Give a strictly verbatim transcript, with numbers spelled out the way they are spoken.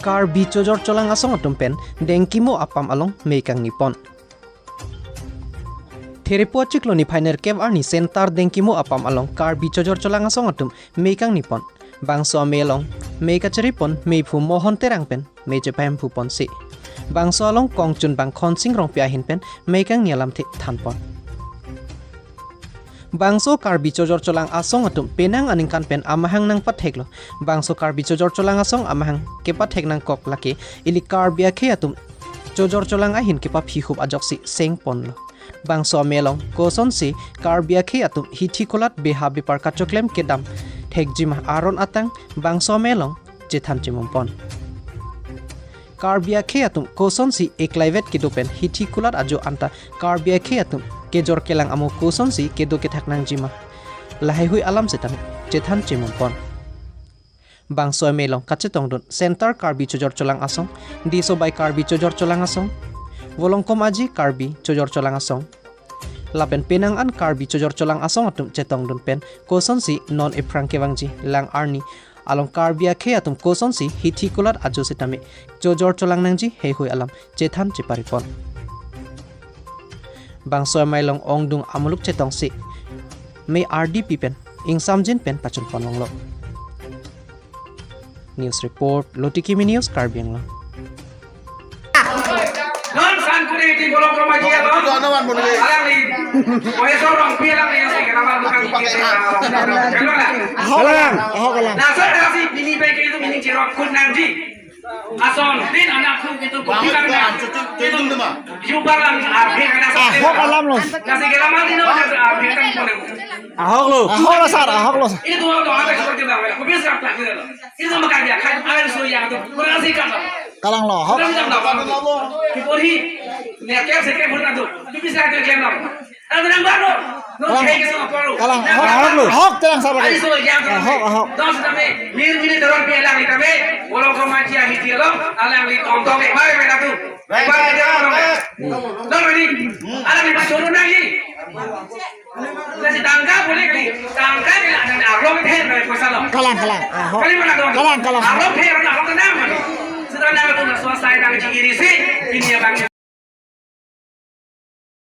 Karbi Chojor Cholang Asong atum pen Dengkimo apam along mei kangni pon. Therepo achiklo niphai nerkep arni Center Dengkimo apam along Karbi Chojor Cholang Asong atum mei kangni pon. Bangso amei along mei kachiri pon meiphu Mohon Terang pen mei chepahemphu ponsi, bangso along kongchunbang Khonsing Rongpi ahin pen mei kangni alamthe than pon. Bangso Karbi Chojor Cholang Asong atum penang aningkan pen amahang nangpatheklo. Bangso Karbi Chojor Cholang Asong amahang kepathek nangkok lake ili Karbi akhei atum Chojor Cholang ahin kepaphihup ajoksi seng ponlo. Bangso amei along kosonsi Karbi akhei atum hithi kulat beha bepar kachoklem kedam thekjima aron atang bangso amei along chethan chemum pon. Karbi akhei atum kosonsi eklaivet kedo pen hithi kulat ajo anta Karbi akhei atum kejor kelang amo kosonsi kedo kethak nangjima, lahaihui alam setame chethan chemum pon. Bangso amei along kachetongdun Center Karbi Chojor Cholang Asong, Disobai Karbi Chojor Cholang Asong, Volongkom Aji Karbi Chojor Cholang Asong, lapen penang an Karbi Chojor Cholang Asong atum chetongdun pen kosonsi non ephrang kevangji lang arni along Karbi akhei atum kosonsi hithi kulat ajo setame chojor cholang nangji heihui alam chethan chepari pon. Bangso amei along ongdung amuluk chetongsi mei ardi pi pen ingsamjin pen pachun pon longlo. News report, Loti Kimi News, Karbi Anglong. Non san kuri di Bolong Roma Jia non. Ano man mo ni? Alang ni. Ohe so rong pi alang ni si kenapa bukan di kita. Kenapa? Ahok lang, ahok lang. Nasa nasi bini pe ke itu bini cirok kun nangji. Ason din anak ku gitu. Bang, bukan bang, na. Cucu, cucu tu mah. Yubalang arhe kana. Ahok alam lo. Nasi kelaman din nasi arhe kan pun. Ahok lo. Ahok lo sir, ahok lo sir. Ini tuh tuh ada seperti apa? Aku bisa apa gitu. Ini sama kaji, kaji alam so yang tuh. Kurang sih kan. Kalang lo, ahok. Kurang sih kan. Kipuri. Nih kayak sih kayak pun tuh. Itu bisa tuh kayak apa? Ada nang baru. Kalang. Kalang. Ahok lo. Ahok terang sabar. Ahok, ahok. Dos kami, mir mir terus biar lagi kami. Walau kau mati ahi dia lo, alang di tong tong eh, baik, baik, tuh. Baik, baik, baik. Lo ini, alang di pasuru lagi. Kasi tangka boleh ki, tangka ni lah, dan arlo ni, baik, pasal lo. Kalang, kalang. Ahok. Kali mana dong? Kalang, kalang. Arlo ni, arlo tenang mana? Setelah nang tuh selesai nang ciri sih, ini ya bang.